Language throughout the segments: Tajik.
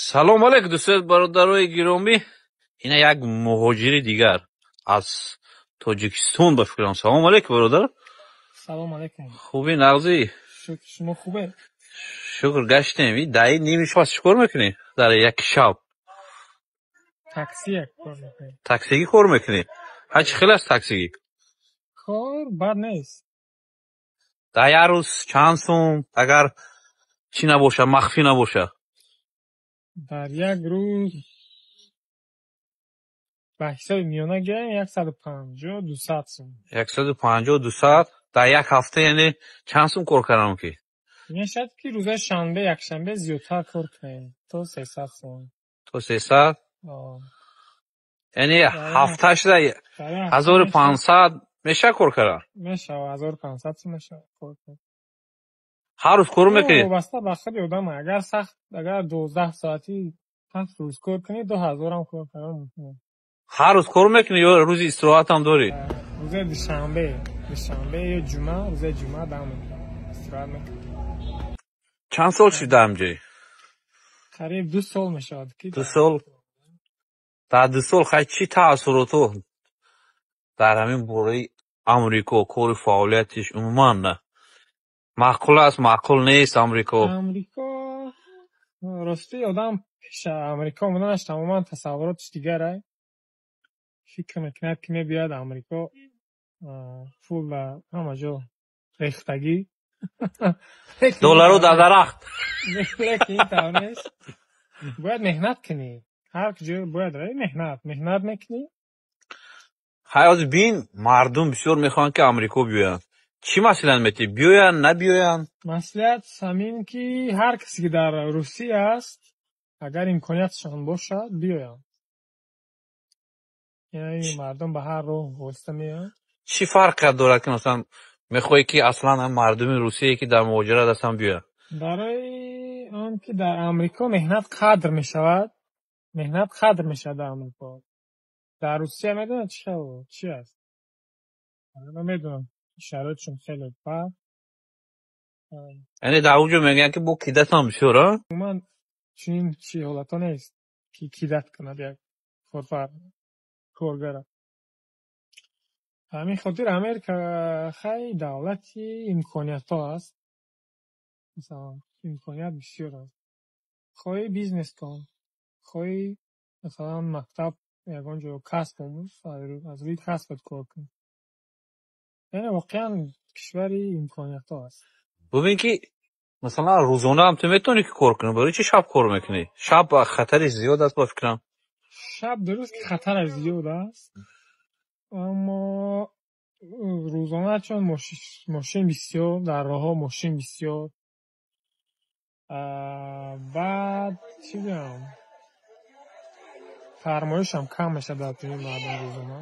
Салом алейк, дӯстон, бародарои гиромӣ. Ина як муҳоҷири дигар аз Тоҷикистон, ба фикрам. Салом алейк, бародар. Салом алейкум. Хуби, нағзӣ? Шукр, шумо хубе? Шукр, гаштем. И даи ними шаб чӣ кор мекунӣ? Дар як шаб. Такси кор мекунем. Таксигӣ кор мекунӣ? Ҳа, чӣ хел аст таксигӣ? Кор бад нест. Дар як рӯз чанд сум, агар чӣ набошад, махфӣ набошад? Дар як рӯз ба ҳисоби миёна гирем, 150, 200 сум. 150, 200 дар як ҳафта, яъне чанд сум кор кардан мумкин? Мешавад, ки рӯзои шанбе, якшанбе зиёдтар кор кунем, то 300 сум. То 300? О. Яъне ҳафта шуда 1500 мешавад кор кардан? Мешавад, 1500 сум мешавад кор кард. Ҳар рӯз кор мекунӣ? Вобаста ба худи одам. Агар сахт, агар 12 соатӣ 7 рӯз кор кунӣ, 2000-ам кор кардан мумкин аст. Ҳар рӯз кор мекунӣ ё рӯзи истироҳатам дорӣ? Рӯзои душанбе ё ҷумъа, рӯзои ҷумъа дам истироҳат мекунем. Чанд сол шуд дар ҳамҷой? Қариб 2 сол мешавад, ки. 2 сол. Дар 2 сол хай чӣ таассурото дар ҳамин бораи Амрико, кори фаъолиятиш, умуман маъқул аст, маъқул нест Амрико? Амрико, ростӣ, одам пеша Амрико омаданаш тамоман тасаввуротиш дигар. Фикр мекунад, ки мебиёяд Амрико, пул дар ҳама ҷо рехтагӣ. Доллару дар дарахт. Лекин ин тавр нест, бояд меҳнат кунӣ. Ҳар куҷо бояд равӣ, меҳнат мекунӣ. Ҳай, ҳозир бин, мардум бисёр мехоҳанд, ки Амрико биёянд. Чӣ маслиҳат метиҳӣ, биёянд, набиёянд? Маслиҳат ҳамин, ки ҳар касе, ки дар Русия аст, агар имкониятшон бошад, биёянд. Яъне мардум ба ҳар роҳ восита меоянд. Чӣ фарқият дорад, ки масалан мехоҳӣ, ки аслан мардуми Русие, ки дар муҳоҷират ҳастанд, биёянд? Барои он ки дар Амрико меҳнат қадр мешавад, меҳнат қадр мешавад дар Амрико. Дар Русия медонад, чӣ хел чӣ аст, ман медонам, шароитшон хеле бад. Яъне дар он ҷо мегӯянд, ки бо кидатам бисёр, а? Умуман чунин чи ҳолатҳо нест, ки кидать кунад як корфар коргара. Ҳамин хотир Америка хай давлати имкониятҳо аст. Масалан, имконият бисёр аст. Хоҳӣ, бизнес кун, хоҳӣ, масалан, мактаб, ягон ҷо касб омӯз, аз рӯи касбат кор кун. Яъне воқеан кишвари имкониятҳо аст. Бубин, ки масалан рӯзонаам ту метавонӣ, ки кор кунӣ, барои чӣ шаб кор мекунӣ? Шаб хатари зиёд аст, ба фикрам. Шаб дуруст, ки хатараш зиёд аст, аммо рӯзона чун мошин бисёр дар роҳҳо, мошин бисёр, баъд чӣ гӯям, фармоишам кам мешавад дар дунёи мардум рӯзона.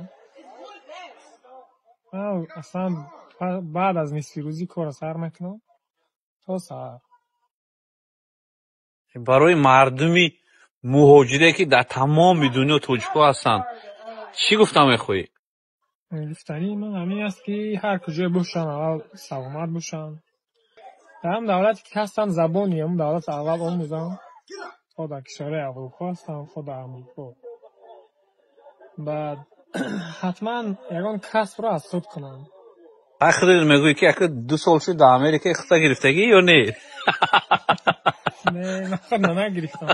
Ман аслан баъд аз нисфирӯзӣ корро сар мекунам то саҳар. Барои мардуми муҳоҷире, ки дар тамоми дунё тоҷикҳо ҳастанд, чӣ гуфта мехоҳӣ? Гуфтании ман ҳамин аст, ки ҳар куҷое бошанд, аввал саломат бошанд. Дар ҳам давлате, ки ҳастанд, забони ҳамн давлатро аввал омӯзанд, хо дар кишварҳои Аврупо ҳастанд, хо дар Амрико. Баъд ҳатман ягон касбро аз худ кунанд. Ҳай, худат мегӯӣ, ки ака 2 сол шуд дар Америка, худта гирифтагӣ ё не? Не, ман худма нагирифтам.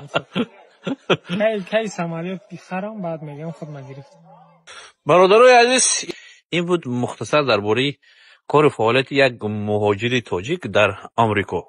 Кай самолёт бихарам, баъд мегӯям, худма гирифтам. Бародарои азиз, ин буд мухтасар дар бораи кору фаъолияти як муҳоҷири тоҷик дар Амрико.